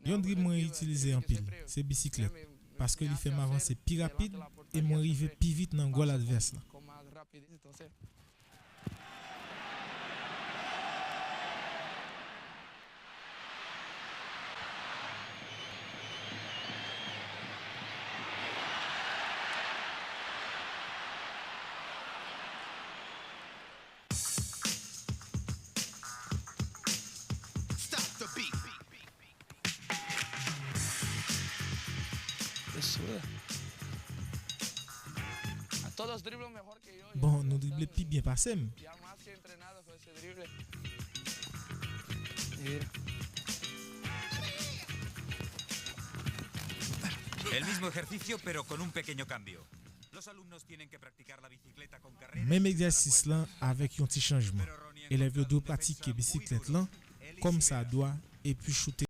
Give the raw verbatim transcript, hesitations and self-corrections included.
Yon drib mwen itilize anpil, se bisiklèt, paske li fè m avanse pi rapid e mwen rive pi vit nan gòl advès la. Bon, nou drible pi byen pase m. El mismo ejercicio, pero con un pequeño cambio. Los alumnos tienen que practicar la bicicleta con carrera. Menm egzèsis lan avèk yon ti chanjman. Elèv yo dwe pratike bisiklèt lan kòmsadwa epi choute